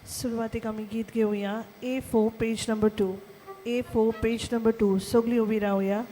सुरवातीक आमी गीत घेवया. A4 page number 2, A4 page number 2. सगळीं उबी रावया.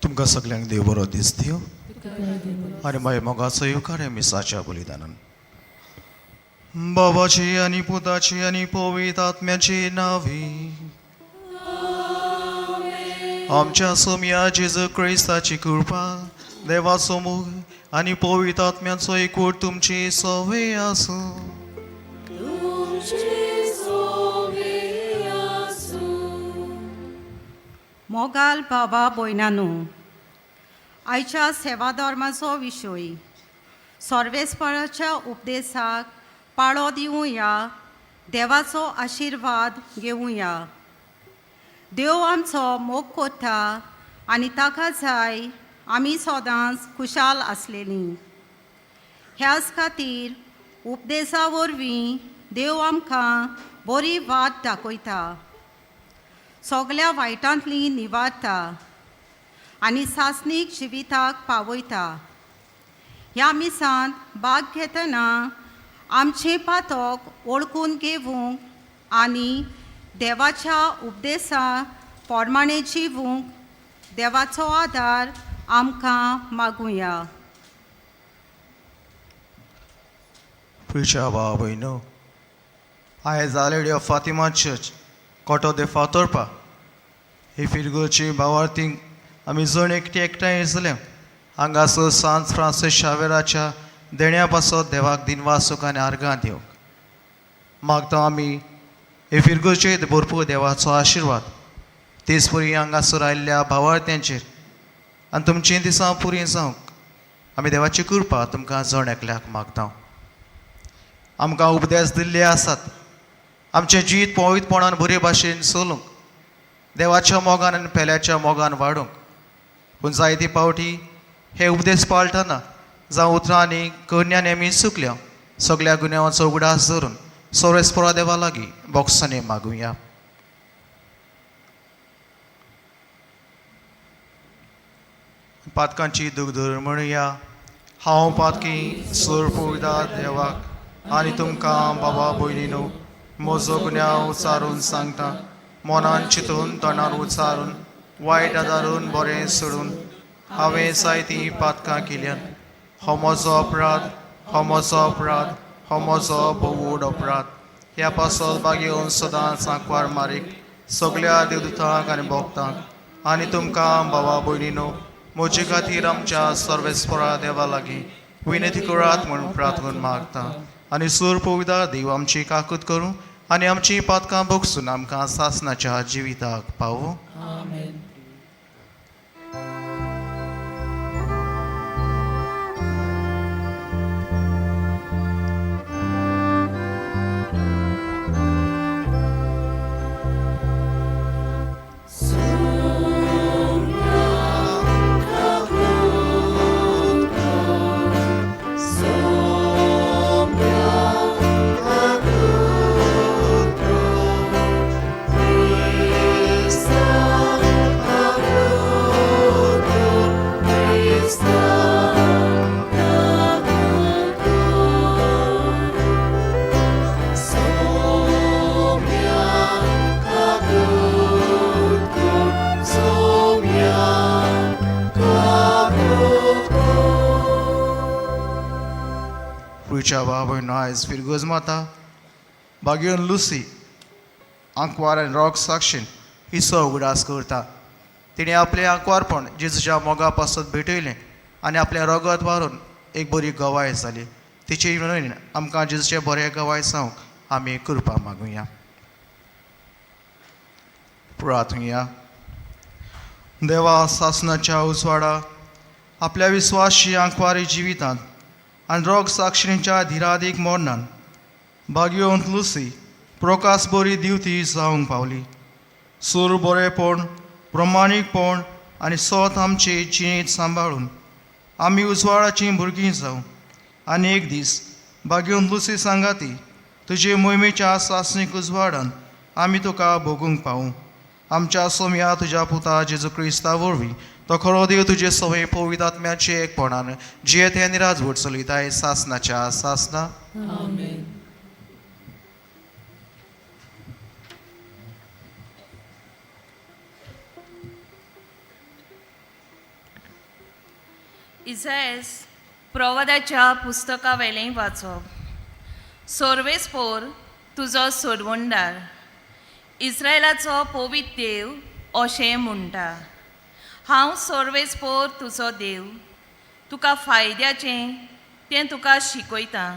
तुमकां सगल्यांक देव बरो दीस दिवं आनी मागीर मोगाचो येवकार ह्या मिसाच्या बलिदानान. बाबाची आनी पुताची आनी पवित्र आत्म्याची नांवी. आमच्या सोमया जेजू क्रिस्ताची कृपा, देवाचो मोग आनी पवित्र आत्म्याचो एकवट तुमची सवे आसूं. मोगाल बाबा भयणांनो, आयच्या सेवा धर्माचो विशय सर्वेस्पराच्या उपदेसाक पाळो दिवया, देवाचो आशिर्वाद घेवया. देव आमचो मोग कोता आनी ताका जाय आमी सदांच खुशाल आसलेलीं. ह्याच खातीर उपदेसा वरवीं देव आमकां बरी वाट दाखयता, सगल्या वायटांतली निवारता आनी सासणीक जिविताक पावयता. ह्या मिसांत भाग घेतना आमचें पातक वळखून घेवंक आनी देवाच्या उपदेसा प्रमाणें जिवूंक देवाचो आदार आमकां मागुया. प्रिच्या भाव भयणो, आयज Our Lady of Fatima Church, Coto de Fatorpa ही फिरगोची भावार्थींक आमी जण एकटी एकठांय जाल्या. हांगासर सांत फ्रांसीस शावेराच्या देण्या पासत देवाक दिनवासूक आनी आर्गां दिवंक मागता. आमी हे फिरगोचेर भरपूर देवाचो आशिर्वाद तेच परी हांगासर आयिल्ल्या भावार्थ्यांचेर आनी तुमचीं दिसां पुरी जावंक आमी देवाची कृपा तुमकां जण एकल्याक मागता. आमकां उपदेश दिल्ले आसात आमचें जिवीत पवित्रपणान बरे भाशेन चलूंक, देवाच्या मोगान आनी पेल्याच्या मोगान वाडूंक. पूण जायते पावटी हे उपदेश पाळटना जावं उतरांनी करण्यांनी आमी चुकल्या. सगल्या गुन्यांवाचो उगडास धरून सोरेस्परा देवा लागीं बोगसाणी मागुया. पातकांची दूख धरून म्हणुया. हांव पातकी सोरपुदा देवाक आनी तुमकां बाबा भयणीनो म्हजो गुन्यांव उचारून सांगता. मनान चिंतून, तोंडार उचारून, वायट आदारून, बरें सोडून हांवें जायतीं पातकां केल्यात. हो म्हजो अपराध, हो म्हजो अपराध, हो म्हजो भोवूड अपराध. ह्या पासत बागेवन सदांच आंकवार मारीक, सगल्या देवदूतांक आनी भक्तांक आनी तुमकां बाबा भयणीनो म्हजे खातीर आमच्या सर्वेस्परा देवा लागीं विनंती करात म्हूण प्रार्थना मागता. आनी सूर पवित्र देव आमची काकूत करूं आनी आमची पातकां भोगसून आमकां सासनाच्या जिविताक पावूं. आमेन. दिवच्या भाव भयणो आयज फिरगोज माता बागेवन लुसी आंकवार आनी रॉक साक्षीन हिचो उगडास करता. तिणें आपलें आंकवारपण जेजूच्या मोगा पासत भेटयलें आनी आपलें रगत वारून एक बरी गवाय जाली. तिचे विनवणीन आमकां जेजूचे बरे गवाय जावंक आमी कृपा मागुया. प्रार्थुया. देवा सासनाच्या उजवाडा आपल्या विस्वाशी आंकवारी जिवितांत आनी रोग साक्षिणीच्या धिरादीक मोडणान बागयोंत लुसी प्रकास बरी दिवती जावंक पावली. सूर बरेपण प्रमाणीकपण आनी सोत आमचे जिणेंत सांबाळून आमी उजवाडाचीं भुरगीं जावं आनी एक दीस बागयोन लुसी सांगाती तुजे मोहिमेच्या सासणीक उजवाडान आमी तुका भोगूंक पावूं. आमच्या सोम्या तुज्या पुता जेजू क्रिस्ता वरवीं तो खरो देव तुजे सवय पवित्र आत्म्याचे एकपणान जियेत आनी राजवट चलयताय सासनाच्या सासना. इजायस प्रवादाच्या पुस्तकावेलें वाचप. सोर्वेस्पोर तुजो सोडवणदार इस्रायलाचो पवित्र देव अशें म्हणटा. हांव सोर्वेस्पोर तुजो देव तुका फायद्याचें तें तुका शिकयतां.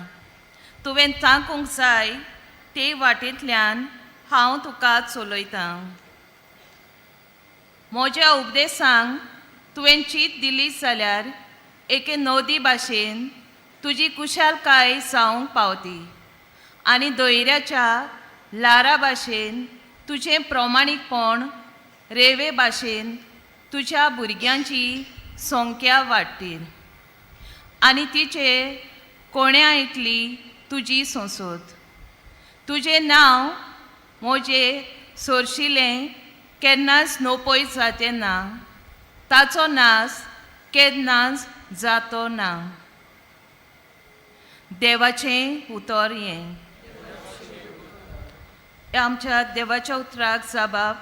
तुवें ताकूंक जाय ते वाटेंतल्यान हांव तुका चलयतां. म्हज्या उपदेसांक तुवें चीत दिली जाल्यार एके नदी भाशेन तुजी कुशालकाय जावंक पावती आनी दोयऱ्याच्या ल्हारा भाशेन तुजें प्रमाणीकपण रेवे भाशेन तुज्या भुरग्यांची संख्या वाडटील आनी तिचे कोण्या इतली तुजी संसद. तुजें नांव म्हजें सोरशिलें केन्नाच नोपय जातें ना, ताचो नास केन्नाच जातो ना. देवाचें उतर हें. आमच्या देवाच्या उतराक जाबाब.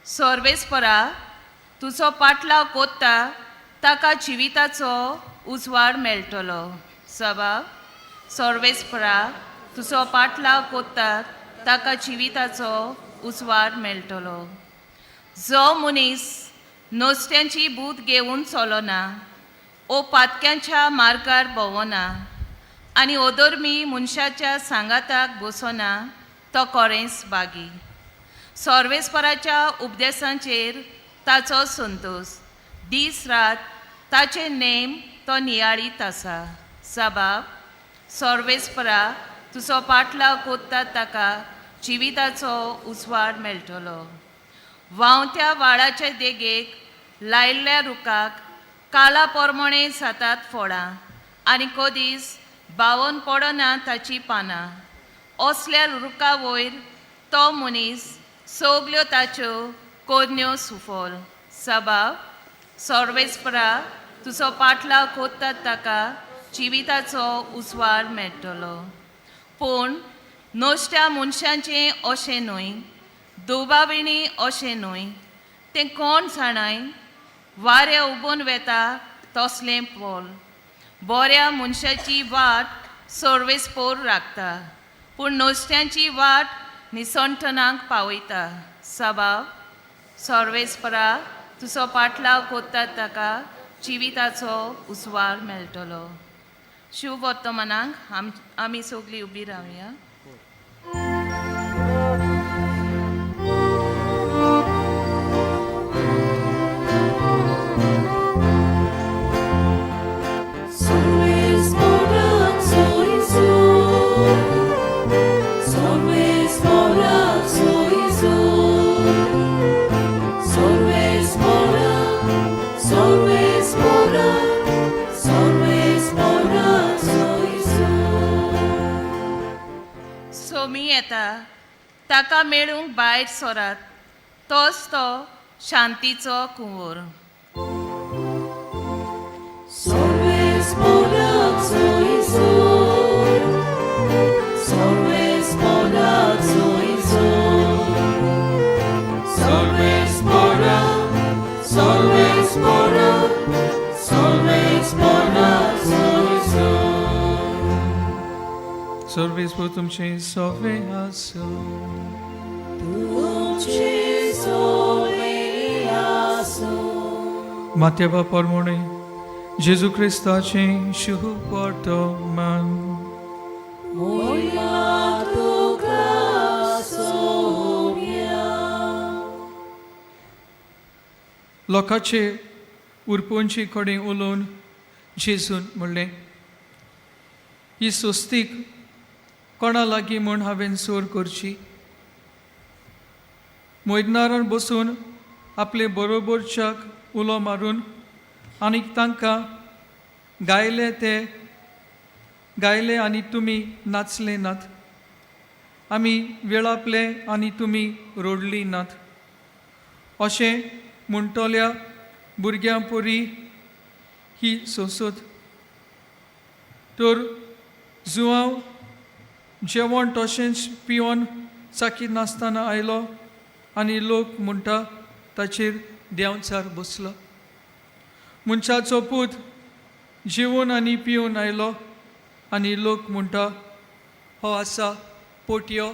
सर्वेस्परा तुजो पाटलाव कोत्ता ताका जिविताचो उजवाड मेळटलो. जबाब. सर्वेस्परा तुजो पाटलाव कोत्ता ताका जिविताचो उजवाड मेळटलो. जो मनीस नुस्त्यांची बूद घेवन चलना ओ पातक्यांच्या मार्गार भोंवना आनी ओदोर्मी मनशाच्या सांगाताक बसना तो कोरेंच बागी. सर्वेस्पराच्या उपदेसांचेर ताचो संतोश दीस रात ताचे नेम तो नियाळीत आसा. सबाब. सर्वेस्परा तुजो पाटलाव कोत्ता ताका जिविताचो उजवाड मेळटलो. व्हांवत्या वाडाचे देगेक लायिल्ल्या रुखाक काला पोरमोणे जातात फळां आनी कदीच बावोन पडना ताचीं पानां. असल्या रुखा वयर तो मनीस सगल्यो ताच्यो कोरन्यो सुफल. सबाव. सर्वेस्परा तुजो पाटलाव कोत्ता ताका जिविताचो उजवाड मेळटलो. पूण नश्ट्या मनशांचें अशें न्हय, दुबाविणी अशें न्हय, तें कोण जाणाय वारें उबोन वेता तसलें पोल. बऱ्या मनशाची वाट सर्वेस्पोर राखता पूण नुस्त्यांची वाट निसणटणाक पावयता. सबाव. सर्वेस्परा तुजो पाटलाव कोत्ता ताका जिविताचो उजवाड मेळटलो. शिव वर्तमानाक आमी सगळीं उबी रावया. सोमी येता ताका मेळूंक भायर सरात तोच तो शांतीचो कुंवर. सर्वेस्पोर तुमचें सोवे आसूं. मात्या परमोणे जेजू क्रिस्ताचें शुभ वर्तमान. लोकांचे उरपोवचे कडेन उलोवन जेजून म्हणलें, ही सोस्तीक कोणा लागीं म्हूण हांवें सोर करची? मैदनारान बसून आपले बरोबरच्याक उलो मारून आनी तांकां गायले ते गायले आनी तुमी नाचले नात, आमी वेळापले आनी तुमी रोडली नात, अशें म्हणटल्या भुरग्यां परी ही सोंसत. तर जुआंव जेवण तशेंच पिवन चाकी नासतना आयलो आनी लोक म्हणटा ताचेर देंवचार बसलो. मनशाचो पूत जेवन आनी पिवन आयलो आनी लोक म्हणटा हो आसा पोटयो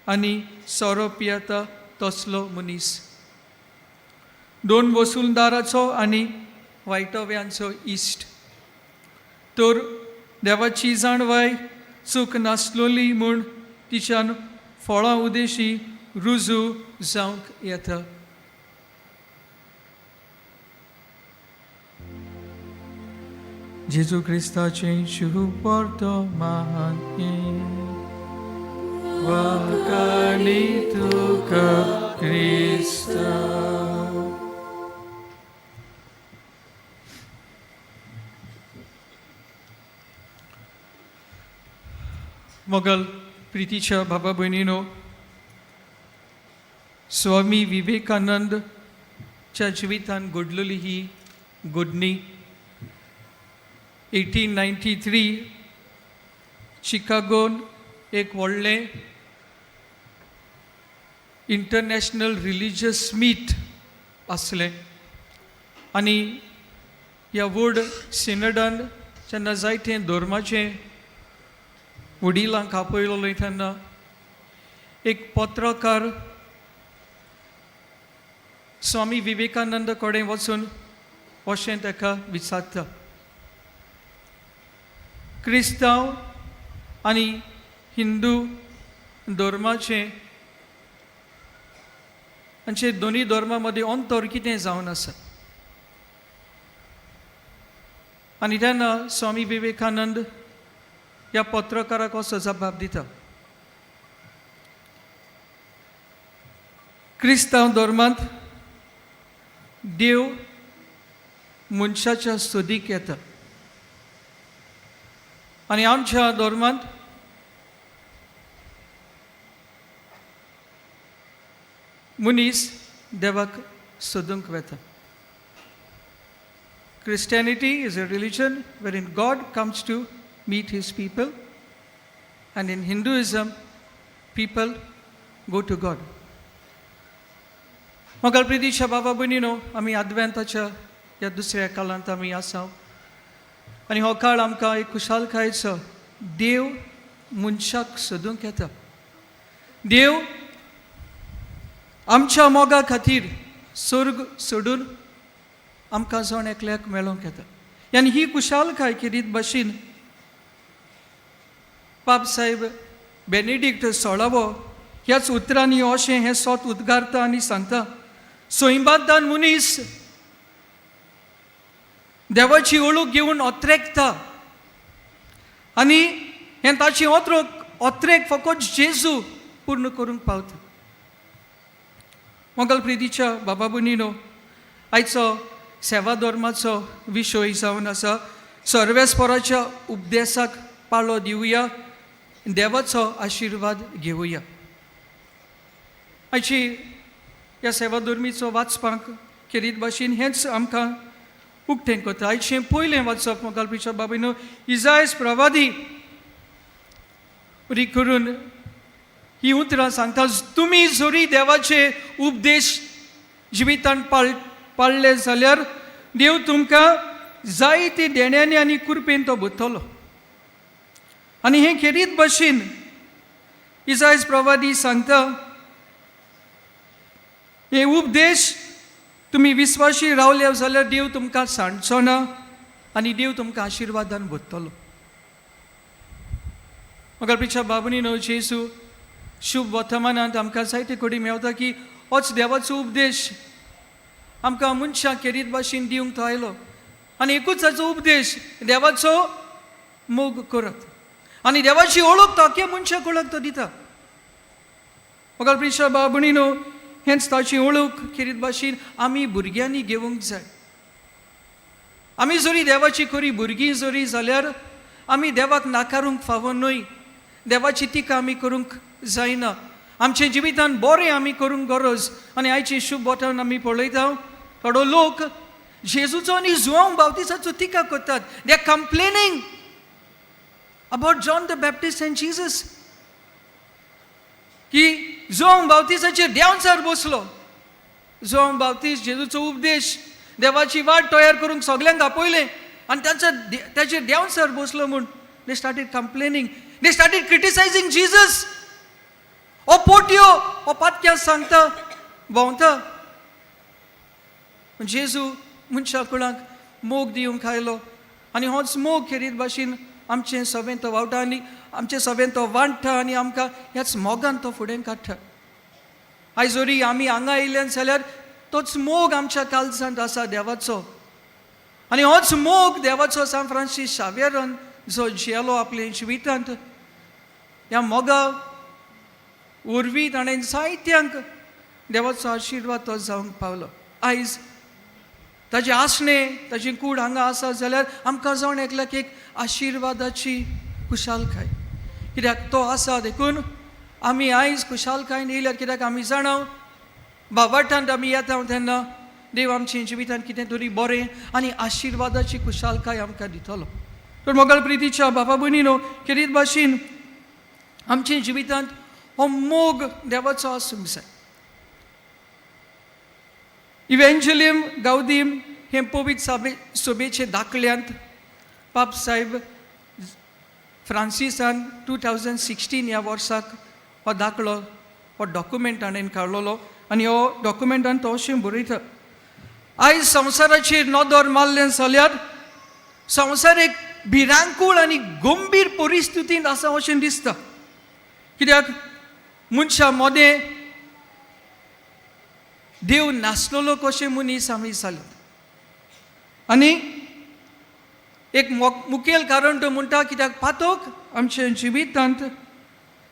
आनी सोरो पियेता तसलो मनीस, दोन वसुलदाराचो आनी वायटव्यांचो इश्ट. तर देवाची जाणवाय चूक नासलोली म्हूण तिच्यान फळां उदेशी रुजू जावंक येता. जेजू क्रिस्ताचें शुभ वर्तमान वाकाणी तुका क्रिस्ता. मोगल प्रितीच्या बाबा भयणीनो, स्वामी विवेकानंदच्या जिवितान घडलेली ही घडणी. 1893 चिकागोन एक व्हडलें इंटरनॅशनल रिलिजियस मीट आसलें आनी ह्या व्हड सिनडान जेन्ना जायते धर्माचें वडिलांक आपयलोलें तेन्ना एक पत्रकार स्वामी विवेकानंद कडेन वचून अशें ताका विचारता, क्रिस्तांव आनी हिंदू धर्माचें हांचे दोनूय धर्मा मदीं अंतर कितें जावन आसा? आनी तेन्ना स्वामी विवेकानंद ह्या पत्रकाराक असो जबाब दिता, क्रिस्तांव धर्मांत देव मनशाच्या सोदीक येता आनी आमच्या धर्मांत मनीस देवाक सोदूंक वता. Christianity is a religion wherein God comes to meet his people, and in Hinduism, people go to God. मगाल प्रितीच्या बाबा भयणीनो, आमी आदवेंताच्या ह्या दुसऱ्या काळांत आमी आसा आनी हो काळ आमकां एक खुशालकायेचो. देव मनशाक सोदूंक येता. देव आमच्या मोगा खातीर स्वर्ग सोडून आमकां जण एकल्याक मेळोंक येता. आनी ही खुशालकाय खेरीत भाशेन पाप साहेब बेनेडिक्ट सोळावो ह्याच उतरांनी अशें हें सोत उद्गारता आनी सांगता, सैमांतदान मनीस देवाची ओळख घेवन अत्रेकता आनी हें ताची अत्रोक अत्रेक फकत जेजू पूर्ण करूंक पावता. मंगल प्रितीच्या बाबा भयणीनो, आयचो सेवा धर्माचो विशय जावन आसा सर्वेस्पराच्या उपदेसाक पाळो दिवया, देवाचो आशिर्वाद घेवया. आयची ह्या सेवा धर्मीचो वाचपाक खेरीत भाशेन हेंच आमकां उक्तें करता. आयचें पयलें वाचप मोगालपीच्या बाबीनो, इजायस प्रवादी री करून ही उतरां सांगता, तुमी जरी देवाचे उपदेश जिवितान पाळ्ळे जाल्यार देव तुमकां जायते देण्यांनी आनी कृपेन तो भरतलो. आनी हे खेरीत भशेन इसायज प्रवादी सांगता, हे उपदेश तुमी विस्वाशी रावले जाल्यार देव तुमकां सांडचो ना आनी देव तुमकां आशिर्वादान भरतलो. मगर पिछा बाबुनी न्हू, जेजू शुभ वर्तमानांत आमकां जायते कडेन मेवता की होच देवाचो उपदेश आमकां मनशां खेरीत भाशेन दिवंक तो आयलो. आनी एकूच ताचो उपदेश, देवाचो मोग करात आनी देवाची ओळख तो अख्ख्या मनशाक वळख तो दिता. मगर प्रिशा बाबुणी न्हू, हेंच ताची वळख खेरीत भाशेन आमी भुरग्यांनी घेवंक जाय. आमी जरी देवाची खरी भुरगीं जरी जाल्यार आमी देवाक नाकारूंक फावो न्हय. देवाची टिका आमी करूंक जायना. आमच्या जिवितान बरें आमी करूंक गरज. आनी आयची शुभ बोटान आमी पळयता, थोडो लोक जेजूचो आनी जुवांव बावतिसाचो टिका करतात. They are complaining about John the Baptist and Jesus की जुवांव बावतिसाचेर देंवचार बसलो. जुवांव बावतीस जेजूचो उपदेश, देवाची वाट तयार करूंक सगल्यांक आपयलें आनी तांचो ताचेर देंवचार बसलो म्हूण they started complaining, they started criticizing Jesus. हो पोटयो, हो पातक्या सांगता भोंवता. जेजू मनशा कुळांक मोग दिवंक आयलो आनी होच मोग खेरीत भाशेन आमचें सगळें तो वावटा आनी आमचें सगळें तो वांट्टा आनी आमकां ह्याच मोगान तो फुडें काडटा. आयज जरी आमी हांगा येयल्यान जाल्यार तोच मोग आमच्या काळजांत आसा देवाचो. आनी होच मोग देवाचो सांत फ्रांसीस शाव्यरान जो जियेलो आपल्या जिवितांत, ह्या मोगा वरवीं ताणें जायत्यांक देवाचो आशिर्वाद तो जावंक पावलो. आयज ताजें आसणें, ताजी कूड हांगा आसा जाल्यार आमकां जावन एकल्याक एक आशिर्वादाची खुशालकाय, कित्याक तो आसा देखून आमी आयज खुशालकायेन येयल्यार, कित्याक आमी जाणा बाबाटांत आमी येता तेन्ना देव आमच्या जिवितांत कितें तरी बरें आनी आशिर्वादाची खुशालकाय आमकां दितलो. तर मोगाळ प्रितीच्या बाबा भयणीनो, खेरीत भाशेन आमच्या जिवितांत हो मोग देवाचो आसूंक जाय. इव्हेंजलियम गावदीम हें पवित्र साबे सभेचे दाखल्यांत पाप साहेब फ्रांसिसान 2016 ह्या वर्साक हो दाखलो, हो डॉक्युमेंट हाणें काडलेलो. आनी हो डॉक्युमेंटान तो अशें बरयता, आयज संवसाराचेर नदर मारलें जाल्यार संवसार एक भिरांकूळ आनी गंभीर परिस्थितींत आसा अशें दिसता, कित्याक मनशां मदें देव नासलेलो कशें मनीस आमी जाल्यात. आनी एक मुखेल कारण तो म्हणटा, कित्याक पातक आमच्या जिवितांत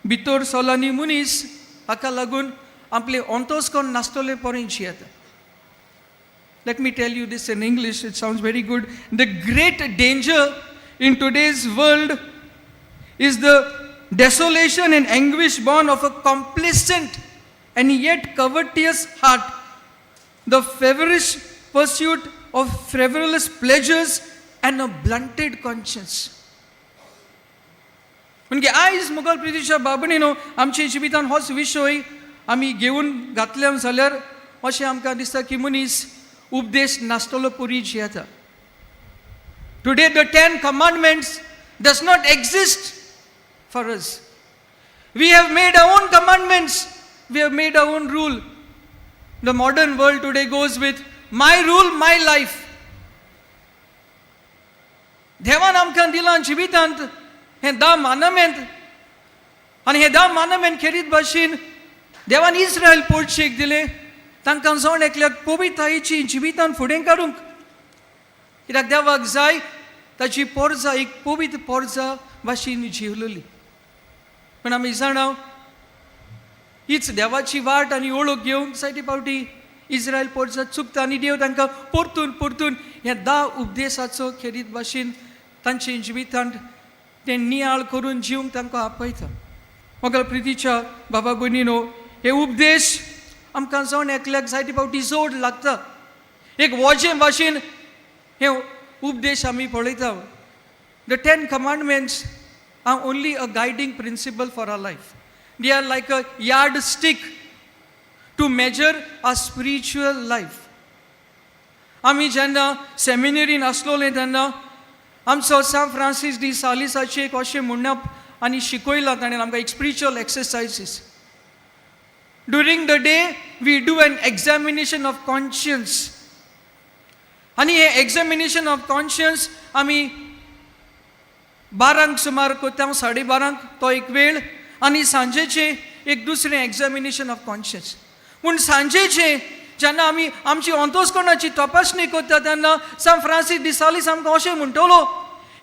भितर सरला आनी मनीस हाका लागून आपले अंतस्कर्ण नासतले पर्यंत जियेता. Let me tell you this in English, it sounds very good. The great danger in today's world is the desolation and anguish born of a complacent and yet covetous heart, the feverish pursuit of frivolous pleasures, and a blunted conscience. म्हणजे आयज मोगाळ प्रितीच्या बाबणीनो, आमच्या जिवितान होच विशय आमी घेवन घातले जाल्यार अशें आमकां दिसता की मनीस उपदेश नासतलो पुरी जियेता. Today the Ten Commandments does not exist for us. We have made our own commandments. We have made our own rule. The modern world today goes with my rule, my life. देवान आमकां दिलां जिवितांत हें धा मानमेंत. आनी हे धा मानमेंत खेरीत भाशेन देवान इस्रायल पोर्चेक दिले तांकां जावन एकल्याक पवित्रतायेची जिवितान फुडें काडूंक, कित्याक देवाक जाय ताची पोरजा एक पवित्र पोरजा भाशेन जिवलेली. पूण आमी जाणा, हीच देवाची वाट आनी वळख घेवंक जायते फावटी इस्रायल पोरजा चुकता आनी देव तांकां परतून परतून ह्या धा उपदेसाचो खेरीत भाशेन तांचे जिवितांत ते नियाळ करून जिवंक तांकां आपयता. मगर प्रितीच्या बाबा भयणीनो, हे उपदेश आमकां जावन एकल्याक जायते फावटी जोड लागता. एक वोजें भाशेन हे उपदेश आमी पळयता. The Ten Commandments are only a guiding principle for our life. They are like a yardstick to measure our spiritual life. आमी जेन्ना सेमिनरीन आसलोले तेन्ना आमचो सांत फ्रांसीस डी सालिसाचें एक अशें म्हणणें आनी शिकयलां ताणें आमकां एक spiritual exercises. During the day we do an examination of conscience. आनी हें एग्जामिनेशन ऑफ कॉन्शियन्स आमी 12 सुमार करता, 12:30 तो एक वेळ, आनी सांजेचें एक दुसरें एग्जामिनेशन ऑफ कॉन्शियन्स. पूण सांजेचें जेन्ना आमी आमची अंतस्करणाची तपासणी करता तेन्ना सांत फ्रांसीस डिसालीस आमकां अशें म्हणटलो,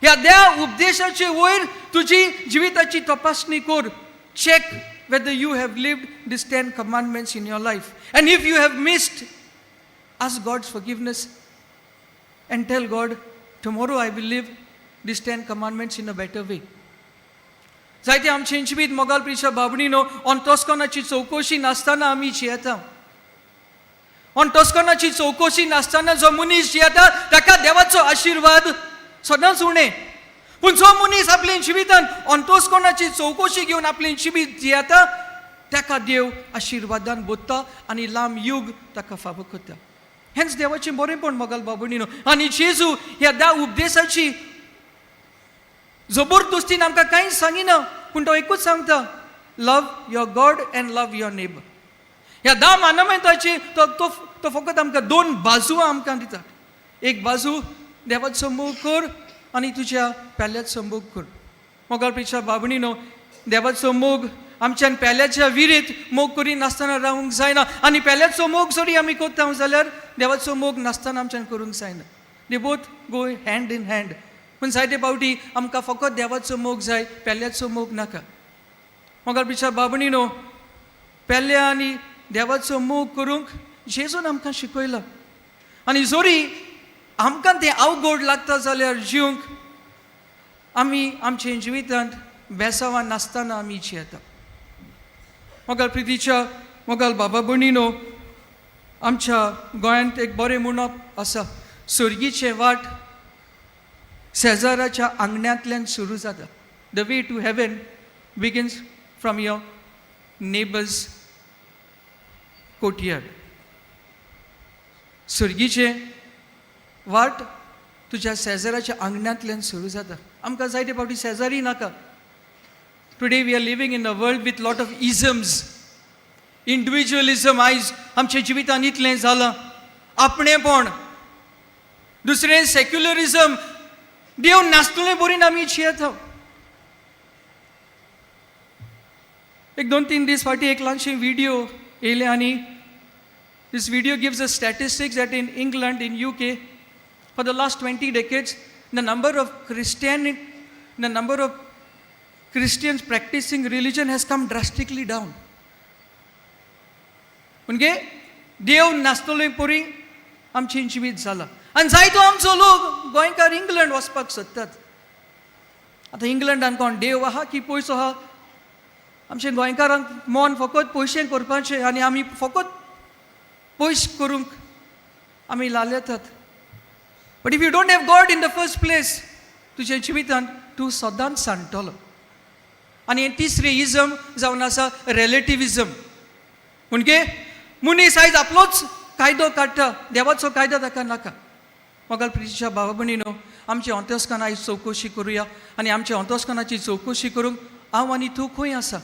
ह्या त्या उपदेशाचे वयर तुजी जिविताची तपासणी कर. Check whether you have lived these 10 commandments in your life. And if you have missed, ask God's forgiveness and tell God, tomorrow I will live these 10 commandments in a better way. जायते आमचे जिवीत मोगाल प्रिशा बाबणीनो अंतस्करणाची चवकशी नासतना आमी जियेता. अंतस्करणाची चवकशी नासतना जो मनीस जियेता ताका देवाचो आशिर्वाद सदांच उणें. पूण जो मनीस आपल्या जिवितान अंतस्करणाची चवकशी घेवन आपलें जिवीत जियेता ताका देव आशिर्वादान बोत्ता आनी लांब युग ताका फावो करता. हेंच देवाचें बरेंपण मोगाल बाबणीनो. आनी जेजू ह्या धा उपदेसाची जबरदस्तीन आमकां कांयच सांगिना, पूण तो एकूच सांगता, love your God and love your neighbour. ह्या धा मानमेंताची तो तो तो फकत आमकां दोन बाजू आमकां दिता. एक बाजू देवाचो मोग कर आनी तुज्या पेल्याचो मोग कर. मोगाळ पेक्षा बाबणीनो, देवाचो मोग आमच्यान पेल्याच्या विरीत मोग करी नासतना रावूंक जायना, आनी पेल्याचो मोग जरी आमी करता जाल्यार देवाचो मोग नासतना आमच्यान करूंक जायना. They both go hand in hand. पूण जायते फावटी आमकां फकत देवाचो मोग जाय, पेल्याचो मोग नाका. मोगाळ पेक्षा बाबणीनो, पेल्या आनी देवाचो मोग करूंक जेजून आमकां शिकयला. आनी जरी आमकां तें अवघड लागता जाल्यार जिवंक, आमी आमच्या जिवितांत बेसावान नासतना आमी जियेता. मोगाल प्रितीच्या मोगाल बाबा भयणीनो, आमच्या गोंयांत एक बरें म्हणप आसा, सर्गीचें वाट शेजाराच्या आंगण्यांतल्यान सुरू जाता. The way to heaven begins from your neighbour's courtyard. सर्गीचें वाट तुज्या शेजाराच्या आंगणांतल्यान सुरू जाता. आमकां जायते फावटी शेजारी नाका. Today we are living in a world with lot of isms. Individualism आयज आमच्या जिवितांत इतलें जालां, आपणेपण. दुसरें सेक्युलरिजम, देव नासतले बरीन आमी जियेता. एक 2-3 दीस फाटीं एक ल्हानशें व्हिडियो येयलें आनी this video gives a statistics that in England, in UK, for the last 20 decades, the number of Christians practicing religion has come drastically down. म्हणजे देव नासतले परी आमचें जिवीत जालां. आनी जायतो आमचो लोक गोंयकार इंग्लंड वचपाक सोदतात. आतां इंग्लंडान कोण देव आहा की पयसो आहा? आमच्या गोंयकारांक मन फकत पयशे करपाचें आनी आमी फकत पयस करूंक आमी लालेतात. But if you don't have God in the first place, तुज्या जिवितांत तूं सदांच सांडटलो. आनी हें तिसरें इजम जावन आसा रिलेटिविजम. म्हणजे मनीस आयज आपलोच कायदो काडटा, देवाचो कायदो ताका नाका. मोगाल प्रितीच्या भावा भयणीनो, आमच्या अंतस्करणां आयज चवकशी करुया आनी आमच्या अंतस्करणाची चवकशी करूंक हांव आनी तूं खंय आसा.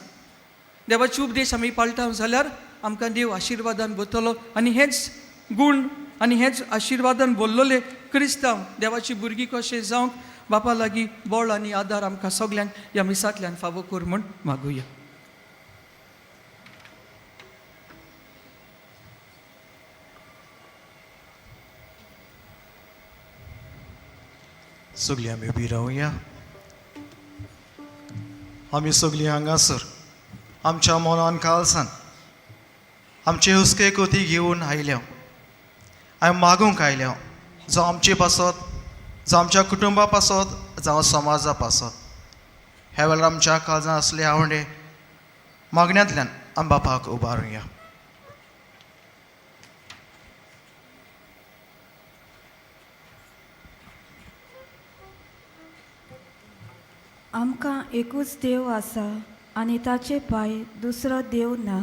देवाचे उपदेश आमी पाळटा जाल्यार आमकां देव आशिर्वादान भरतलो. आनी हेच गूण आनी हेच आशिर्वादान बोल्लोले क्रिस्तांव देवाची भुरगीं कशें जावंक बापा लागीं बळ आनी आदार आमकां सगल्यांक ह्या मिसांतल्यान फावो कर म्हूण मागुया. सगळीं आमी उबी रावया. आमी सगळीं हांगासर आमच्या मनान कालसान आमचे हुस्के कोती घेवन आयल्या. हांवें मागूंक आयल्या, जावं आमचे पासत, जावं आमच्या कुटुंबा पासत, जावं समाजा पासत. ह्या वेळार आमच्या काळजां आसले आवडे मागण्यांतल्यान आम बापाक उबारुया. आमकां एकूच देव आसा आनी ताचे पांय दुसरो देव ना.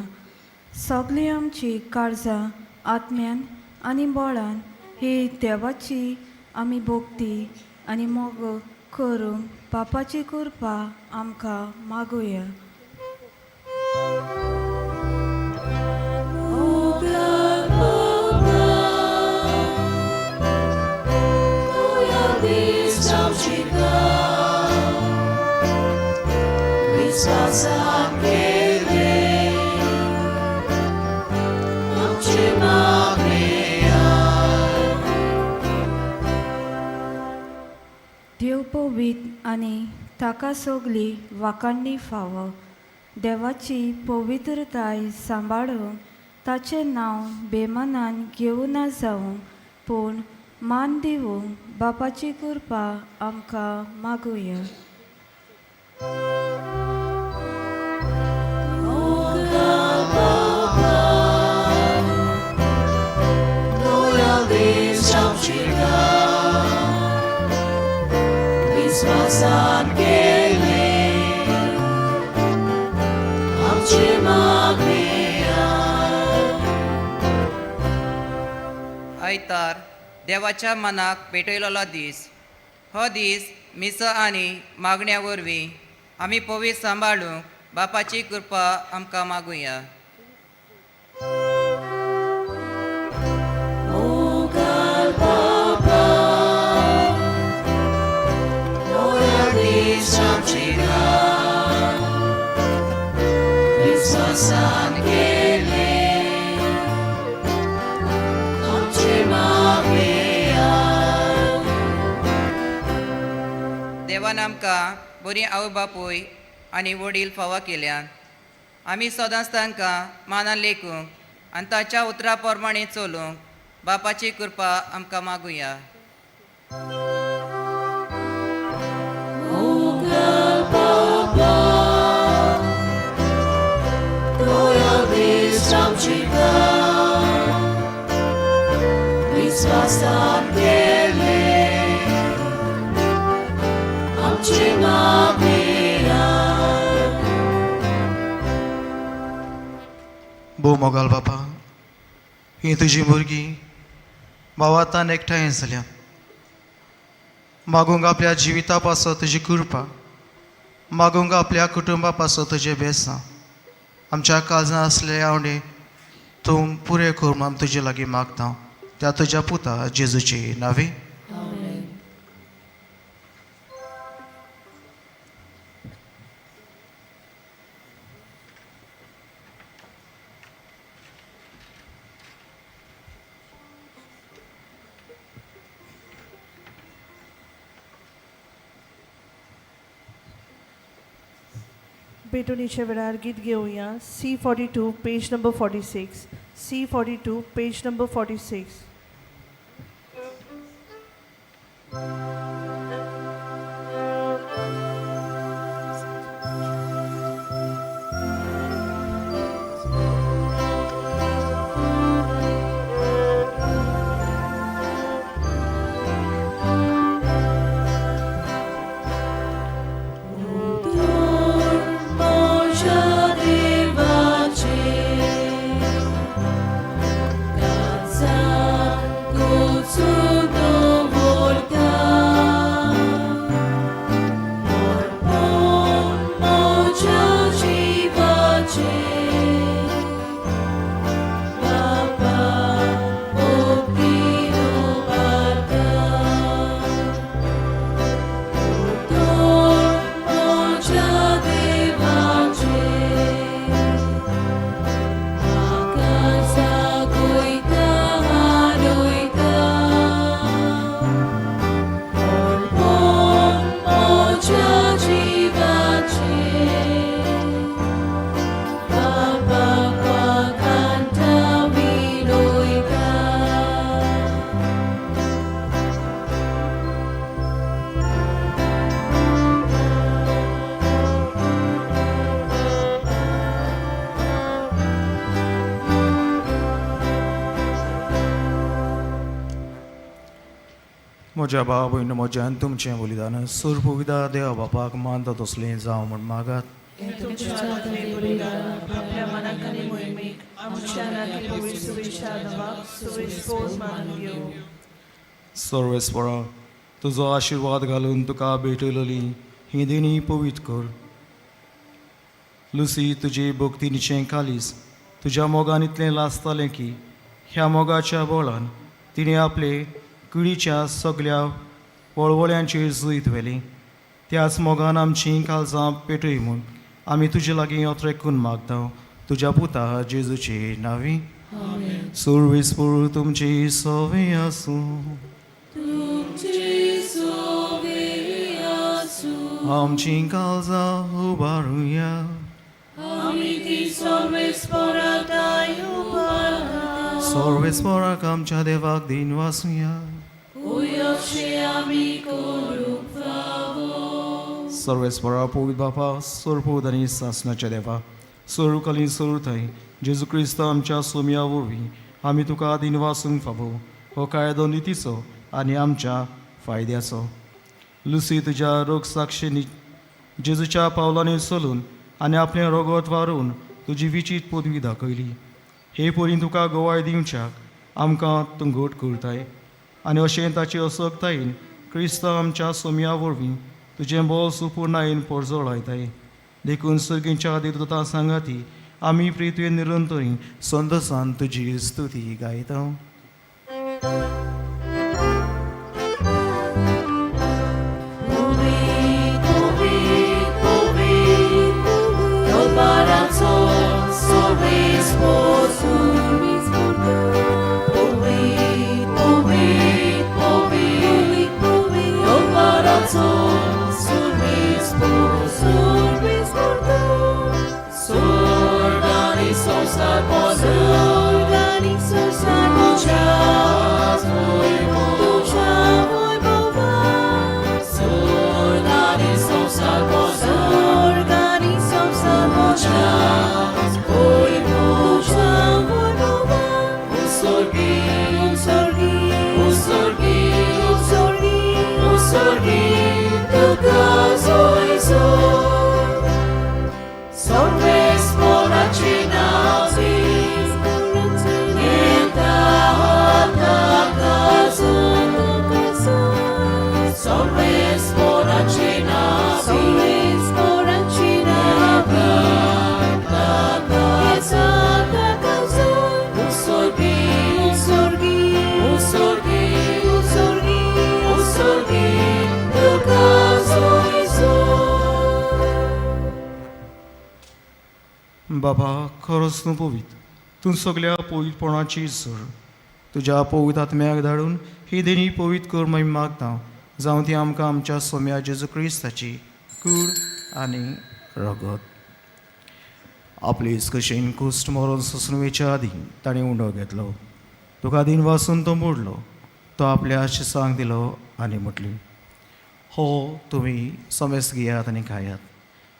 सगळीं आमची काळजां आत्म्यान आनी बळान ही देवाची आमी भक्ती आनी मोग करूंक बापाची कृपा आमकां मागुया. देव पवीत आनी ताका सगली वाखाणणी फावो. देवाची पवित्रताय सांबाळून ताचें नांव बेमानान घेवना जावं, पूण मान दिवंक बापाची कृपा आमकां मागुया. आयतार देवाच्या मनाक पेटयलेलो दीस. हो दीस मिस आनी मागण्या वरवीं आमी पवीत सांबाळूंक बापाची कृपा आमकां मागुया. देवान आमकां बरीं आवय बापूय आनी वडील फावो केल्यात. आमी सदांच तांकां मानान लेखूंक आनी ताच्या उतरा प्रमाणें चलूंक बापाची कृपा आमकां मागुया. भोव मोगाल बापा, ही तुजी भुरगीं भावातान एकठांय जाल्या मागूंक आपल्या जिविता पासत तुजी कृपा, मागूंक आपल्या कुटुंबा पासत तुजें बेसां. आमच्या काळजां आसले आवडे तूं पुरें कर म्हूण आमी तुजे लागीं मागता, त्या तुज्या पुता जेजूची नावी. भेटवणीच्या वेळार गीत घेवया. C 42 page number 46. C 42 page number 46. म्हज्या भाव भयण म्हज्यान तुमचें बलिदान सुरपुविदा देवा बापाक मानता तसलें जावं म्हूण मागात. तुमच्या हातांतलें बलिदान आपल्या मनाक आनी मोहिमेक आमच्या नाती पवित्र सुवेशा नांवाक सुवेश मानून घेवं. सर्वेस्परा तुजो आशिर्वाद घालून तुका भेटयलोली ही देणी पवित्र कर. लुसी, तुजे भक्तीचें कालीस तुज्या मोगान इतलें लासतालें की ह्या मोगाच्या बोळान तिणें आपले कुडीच्या सगल्या वळवळ्यांचेर जैत व्हेली. त्याच मोगान आमचीं काळजां पेटय म्हूण आमी तुजे लागीं अत्रेकून मागता, तुज्या पुता जेजूचे नांवी. सुरवेसपूर तुमची सवे आसूं. आमचीं काळजां उबारुया. सर्वेस्पराक आमच्या देवाक दिन वासुया. सर्वेस्परा पवित्र बापा, सरपूत आनी सासणाच्या देवा, सरुकाली सरुथाय जेजू क्रिस्त आमच्या सोम्या वरवीं आमी तुका दिन वासूंक फावो हो कायदो नितीचो आनी आमच्या फायद्याचो. लुसी तुज्या रोग साक्षीनी जेजूच्या पावलांनी चलून आनी आपलें रोगत वारून तुजी विचीत पदवी दाखयली. हे परीन तुका गवाय दिवच्याक आमकां तूं घट करताय आनी अशें ताचे असक्तायेन क्रिस्त आमच्या सोम्या वरवीं तुजें बोल सुपुर्णायेन पोरजोळायताय. देखून सर्गींच्या देवदूतां सांगाती आमी प्रितवे निरंतरी संतोसान तुजी स्तुती गायता. बाबा, खरोच तूं पवित्र, तूं सगल्या पवित्रपणाची सर. तुज्या पवित्र आत्म्याक धाडून ही देणी पवित्र कर मागीर मागता, जावं ती आमकां आमच्या सोम्या जेजू क्रिस्ताची कूड आनी रगत. आपले कशेन कुश्ट मरोन सोंसून वयच्या आदीं ताणें उंडो घेतलो, तुका दिन वासून तो मोडलो, तो आपल्या शिसांक दिलो आनी म्हटली, हो तुमी समेस्त घेयात आनी खायात,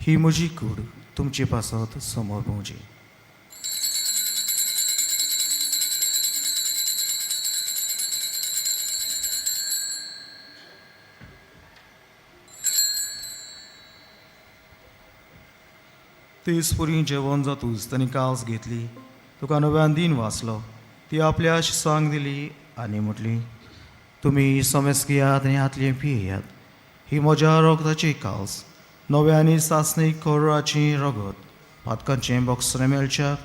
ही म्हजी कूड तुमचे पासत समोर पळोवची. तेच पुरी जेवण जातूच तांणी कास घेतली, तुका नव्यान दिन वाचलो, ती आपल्या शिसांक दिली आनी म्हटली, तुमी समेस्त घेयात आनी हातली पियेयात, ही म्हज्या रगताची कास, नव्या आनी सासणी कोराची रगत, पातकांचें बोक्सरें मेळच्याक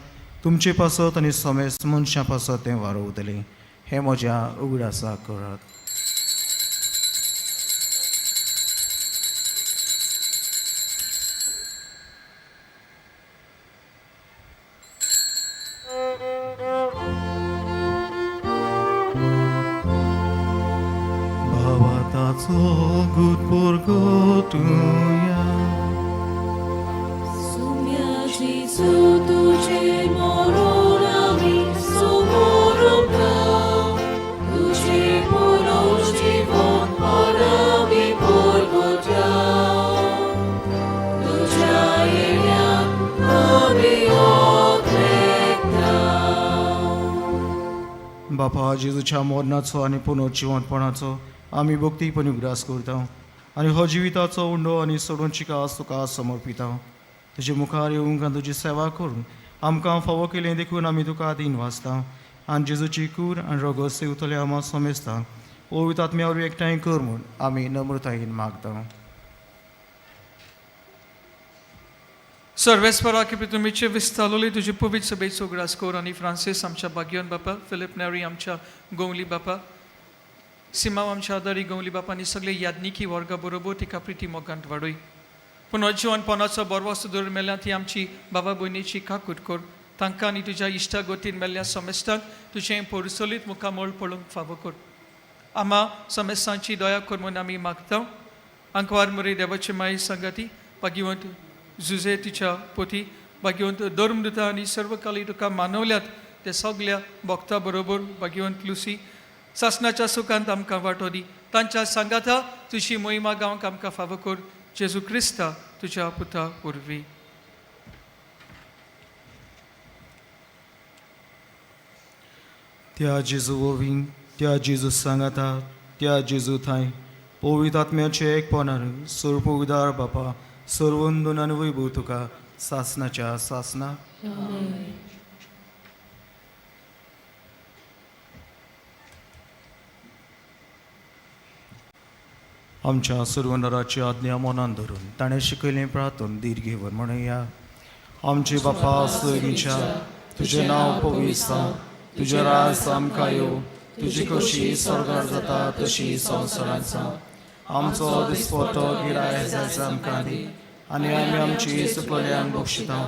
तुमचे पासत आनी समेस्त मनशां पासत तें वारोवतलें. हें म्हज्या उगडासा करात. बाबा ताचो गुटपोर तुया. बापा, जेजूच्या मरणाचो आनी पुनर्जिवंतपणाचो आमी भक्तीपणी उगडास करता आनी हो जिविताचो उंडो आनी सोडून कास तुका समर्पिता. तुजे मुखार येवंक आनी तुजी सेवा करून आमकां फावो केलें देखून आमी तुका दीन वाचता आनी जेजूची कूर आनी रगत सेवतले आमा समेस्तांक पवित्र आत्म्या वरवीं एकठांय कर म्हूण आमी नम्रतायेन मागता. सर्वेस्परा की तुमीचे विस्तारलोली तुजी पवित्र सभेचो उगडास कर आनी फ्रांसीस आमच्या बागियोन बापा, फिलीप नेरी आमच्या गोंवली बापा, सिमाव आमच्या आदारी गोंवली बापा आनी सगळे यादनिकी वर्गा बरोबर तिका प्रिती मोगांत वाडय. पुनर्जिवनपणाचो बरवासो दवर मेल्या ती आमची बाबा भयणीची काकूट कर. तांकां आनी तुज्या इश्टा गोतीन मेल्ल्या समेस्तांक तुजें पोरसोलीत मुखामळ पळोवंक फावो कर. आमा समेस्तांची दया कर म्हूण आमी मागता. आंकवार मरे देवाची माई संगाती भाग्यवंत जुजे तिच्या पोती भाग्यवंत धर्मदुता आनी सर्वकाली तुका मानवल्यात ते सगल्या भक्ता बरोबर भाग्यवंत लुसी सासनाच्या सुखांत आमकां वांटो दी. तांच्या सांगाता तुजी मोहिमा गांवक आमकां फावो कर. जेजू क्रिस्ता तुज्या पुता वरवीं. त्या जेजू वरवीं, त्या जेजू सांगाता, त्या जेजू थंय पवित्र आत्म्याचे एकपणार सर्व उदार बापा सर्वंदून आनी वैभव तुका सासनाच्या सासना. आमच्या सर्वनराची आज्ञा मनान धरून ताणें शिकयलें प्रार्थन धीर घेवन म्हणया. आमचे बापा सर्गीच्या, तुजें नांव पवित्र जावं, तुजें राज आमकां येवं, तुजी खोशी स्वर्गार जाता तशी संवसारांत जावं. आमचो दिसपटो गिराय जायचो आमकां दी आनी आमी आमची चुकल्यांक बक्षिता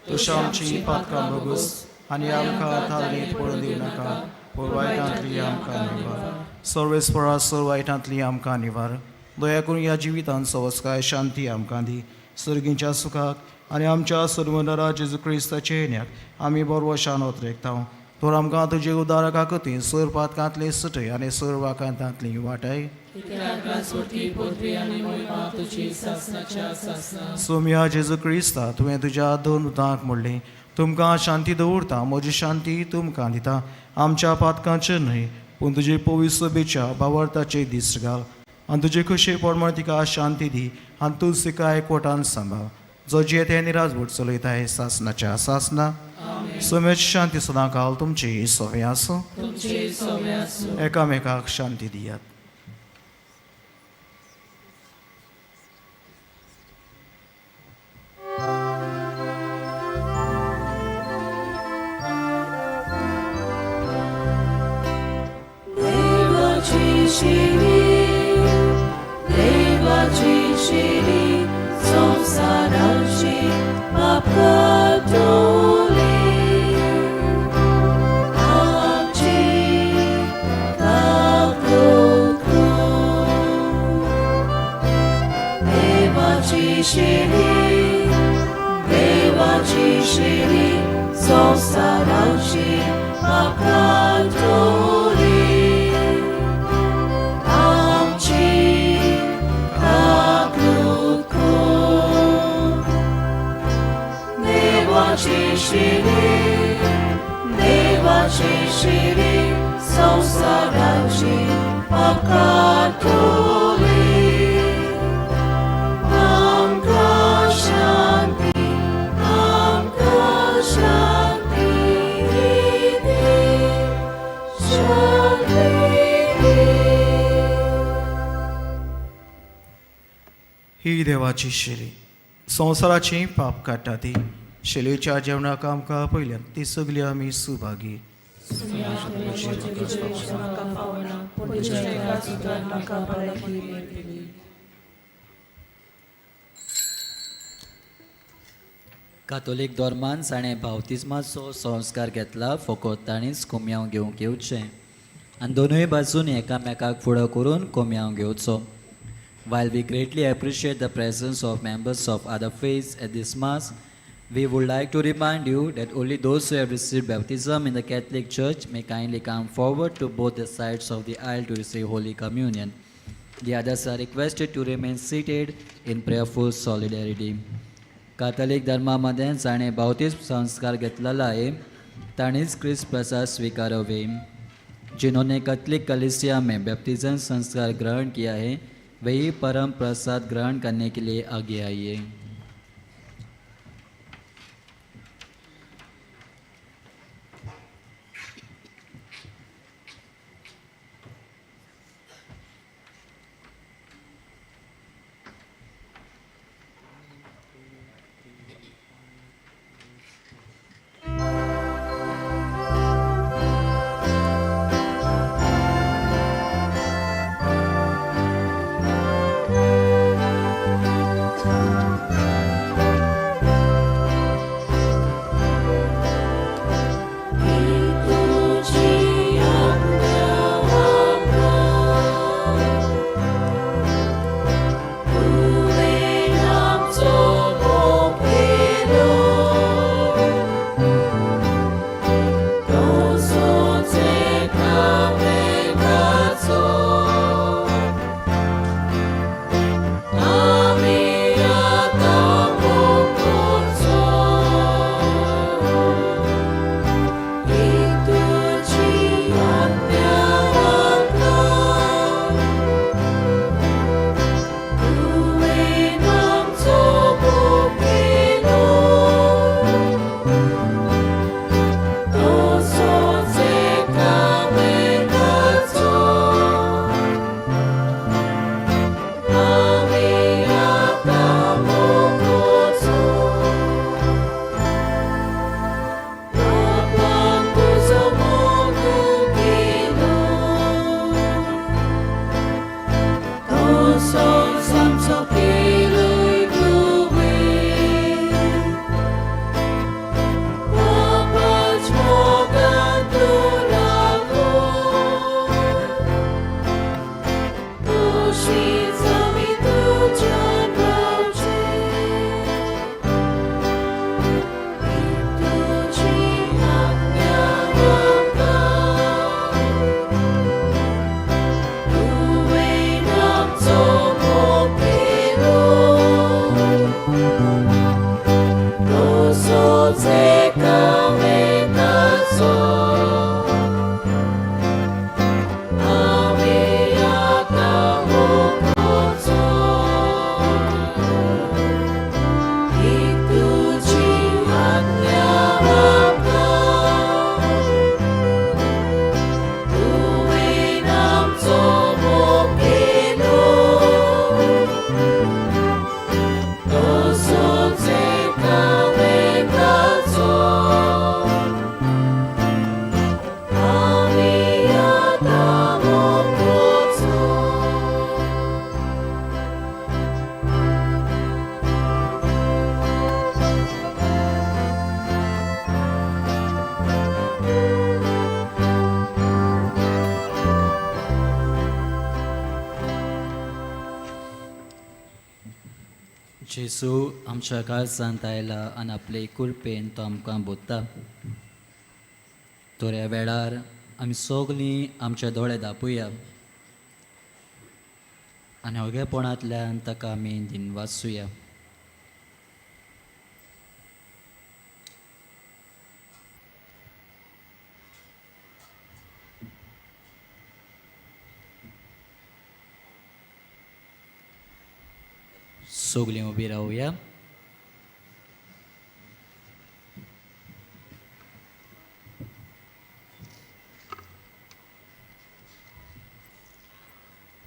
तशी आमची पातकां भोगूस आनी आमकां तालनीत पडून दिवं नाका, पूण वायटांतली आमकां निवार. सर्वेस्परा सर्व वायटांतली आमकां निवार. दया करून ह्या जिवितांत सवस्काय शांती आमकां दी. सर्गींच्या सुखाक आनी आमच्या सर्वनरा जेजू क्रिस्ताच्या येण्याक आमी बरवशान ओतरेकता. तर आमकां तुजे उदार काकती सर पातकांतली सुटय आनी सर वाकांतांतली वाटाय. सोम्या जेजू क्रिस्ता, तुवें तुज्या दोन दुतांक म्हणलें, तुमकां शांती दवरता, म्हजी शांती तुमकां दिता. आमच्या पातकांचेर न्हय पूण तुजे पवित्र सभेच्या भावार्थाचे दीस घाल आनी तुजे खोशये प्रमाण तिका शांती दी आनी तूं तिका एकवटान सांबाळ, जो जियेते आनी राजवट चलयताय सासनाच्या सासना. सोम्याची शांती सदां काल तुमची सोंपें आसूं. एकामेकाक शांती दियात. देवाची शिरी, देवाची शिरी, संवसाराची पाप काडटली. आमची काकूट कर. देवाची शिरी, देवाची शिरी, संवसाराची पाप काडटली. आमची काकूट कर. देवाची शिरी, देवाची शिरी, संवसाराची पाप काडटली. आमकां शांती, आमकां शांती दी, शांती दी. ही देवाची शेली संवसाराची पाप काडटा ती शेलेच्या जेवणाक आमकां पयल्यान ती सगली आमी सुभागी. कातोलीक धर्मान जाणें बावतिज्माचो संस्कार घेतला फकत ताणीच कोमयांव घेवंक येवचें आनी दोनूय बाजून एकामेकाक फुडो करून कोमयांव घेवचो. While we greatly appreciate the presence of members of other faiths at this Mass, we would like to remind you that only those who have received baptism in the Catholic Church may kindly come forward to both the sides of the aisle to receive Holy Communion. The others are requested to remain seated in prayerful solidarity. कातोलीक धर्मामध्ये जाणें बावतीस संस्कार घेतलेला आहे ताणीच क्रिस्त प्रसाद स्वीकारावे. जिन्होंने Catholic कलीसिया में baptism संस्कार ग्रहण किया है वही परम प्रसाद ग्रहण करने के लिए आगे आइए. जेजू आमच्या काळजांत आयला आनी आपले कुरपेन तो आमकां बोत्ता. तर ह्या वेळार आमी सगलीं आमचे दोळे दापुया आनी ओगेपणांतल्यान ताका आमी दिनवासुया. सगलीं उबी रावया.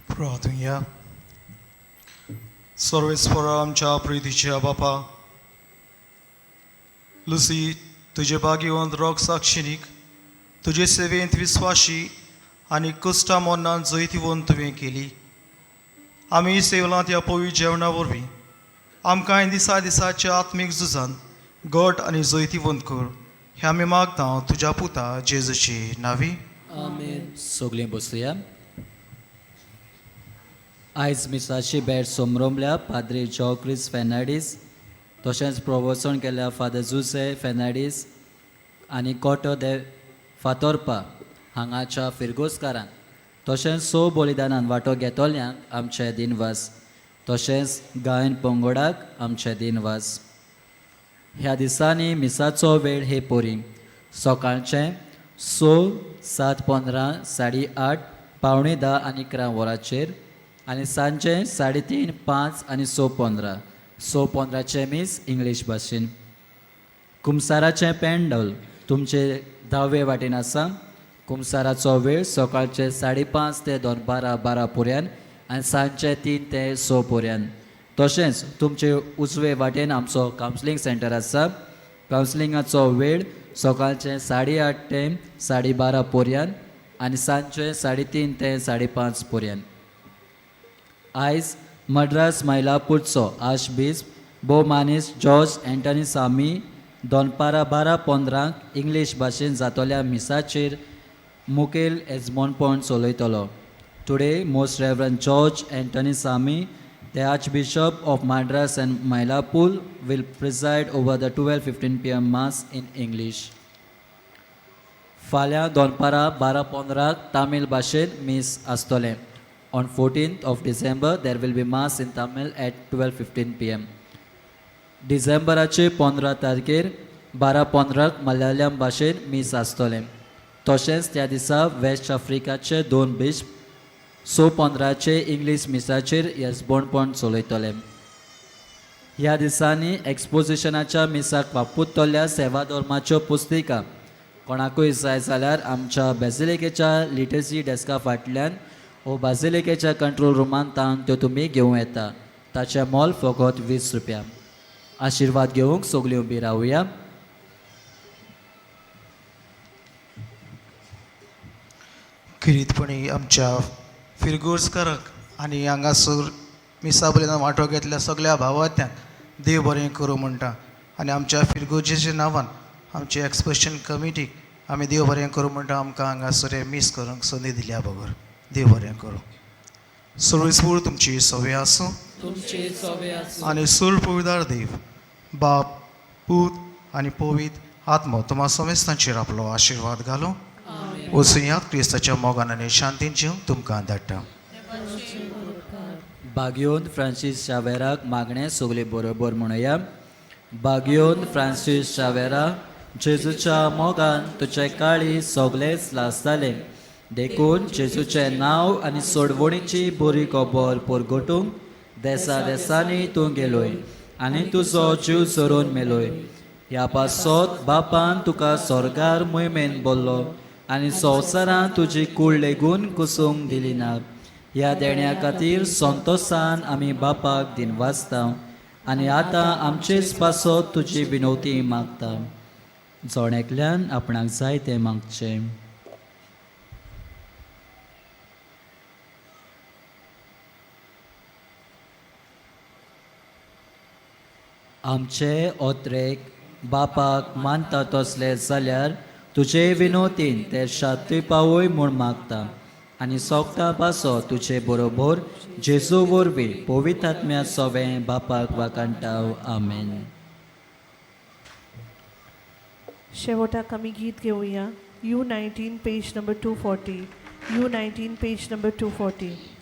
प्रार्थुया. सर्वेस्परा आमच्या प्रितीच्या बापा, लुसी तुजे भाग्यवंत रोग साक्षिणीक तुजे सेवेंत विस्वाशी आनी कुश्टा मोन्नान जैतिवंत तुवें केली. आमी सेवलांत ह्या पवित्र जेवणा वरवीं आमकां दिसा दिसाच्या आत्मीक झुजान घट आनी जैतिवंत कर, हें आमी मागता तुज्या पुता जेजूची नावी. सगलीं बसुया. आयज मिसाची भेट सोमरोमल्या पाद्री जॉक्रिस फेर्नाडीस, तशेंच प्रवचन केल्या फादर जुसे फेर्नाडीस आनी कोटो दे फातोर्पा हांगाच्या फिरगोजकारांक, तशेंच स बलिदानान वांटो घेतल्यांक आमचे दिनवास, तशेंच गायन पंगडाक आमचे दिनवास. ह्या दिसांनी मिसाचो वेळ हे पोरी सकाळचें 6, 7:15, 8:30, 9:45 आनी 11 वरांचेर आनी सांजे 3:30, 5 आनी 6:15. 6:15चें मीस इंग्लीश भाशेन. कुमसाराचें पेंडल तुमचे दावे वाटेन आसा. कुमसाराचो वेळ सकाळचे 5:30 ते दनपारां 12 पर्यंत आनी सांजचे 3 ते 6 पर्यंत. तशेंच तुमचे उजवे वाटेन आमचो कावन्सिलींग सेंटर आसा. कावन्सिलिंगाचो वेळ सकाळचे 8:30 ते 12:30 पर्यंत आनी सांजचे 3:30 ते 5:30 पर्यंत. आयज मद्रास मैलापूरचो आर्चबिस्प भोवमानीस जॉर्ज एंटनी सामी दनपारां 12:15 इंग्लीश भाशेन जातल्या मिसाचेर मुखेल येजमानपण चलयतलो. Today most reverend George Antony Swamy, the Archbishop of Madras and Mylapore, will preside over the 12:15 PM mass in English. फाल्यां दनपारां 12:15 तामील भाशेन मीस आसतलें. On 14th of December there will be mass in Tamil at 12:15 PM. डिसेंबराचे 15 तारखेर 12:15 मलयाळम भाशेन मीस आसतलें. तशेंच त्या दिसा वेस्ट आफ्रिकाचे 2 बिश्प 6:15 इंग्लीश मिसाचेर येजबोणपण चलयतले. ह्या दिसांनी एक्सपोजिशनाच्या मिसाक वापरतल्या सेवा धर्माच्यो पुस्तिका कोणाकूय जाय जाल्यार आमच्या बेजिलिकेच्या लिटर्जी डेस्का फाटल्यान वो बाजिलिकेच्या कंट्रोल रुमान तावन त्यो तुमी घेवं येता. ताचें मोल फकत 20 रुपया. आशिर्वाद घेवंक सगळीं उबी रावया. खेरीतपणी आमच्या फिरगोजकाराक आनी हांगासर मिसा बलिदान वांटो घेतल्या सगळ्या भावात्यांक देव बरें करूं म्हणटा आनी आमच्या फिरगोजेच्या नांवान आमचे एक्सप्रेशन कमिटीक आमी देव बरें करूं म्हणटा. आमकां हांगासर हें मीस करूंक संदी दिल्या बगर देव बरें करूं. सर्वेस्पूर तुमची सवय आसूं आनी सूर पविदार देव बाप पूत आनी पवीत आत्मो तुमा समेस्तांचेर आपलो आशिर्वाद घालूं. वचुयात क्रिस्ताच्या मोगान आनी शांतीन जीव तुमकां धाडटा. बागयोन फ्रांसीस शावेराक मागणें सगळें बरोबर म्हणुया. बागयोन फ्रांसीस शावेरा, जेजूच्या मोगान तुजें काळीज सगळेंच लासतालें, देखून जेजूचें नांव आनी सोडवणीची बरी खबर परगटूंक देसा देसांनी तूं गेलोय आनी तुजो जीव सोरून मेलोय. ह्या पासत बापान तुका स्वर्गार मोहिमेन बोल्लो आनी संवसारांत तुजी कूड लेगून कुसूंक दिली ना. ह्या देण्या खातीर संतोसान आमी बापाक दिनवासता आनी आतां आमचेच पासत तुजी विनवती मागता. जण एकल्यान आपणाक जाय तें मागचें. आमचे ओत्रेक बापाक मानता तसले जाल्यार तुजे विनोतीन ते शाती पावय म्हूण मागता. आनी सोगता पासो तुजे बरोबर जेजू वरवीं पवित्र आत्म्या सोवें बापाक वाकांटाव. आमेन. शेवटाक आमी गीत घेवया. U 19, page number 240. U 19, page number 240.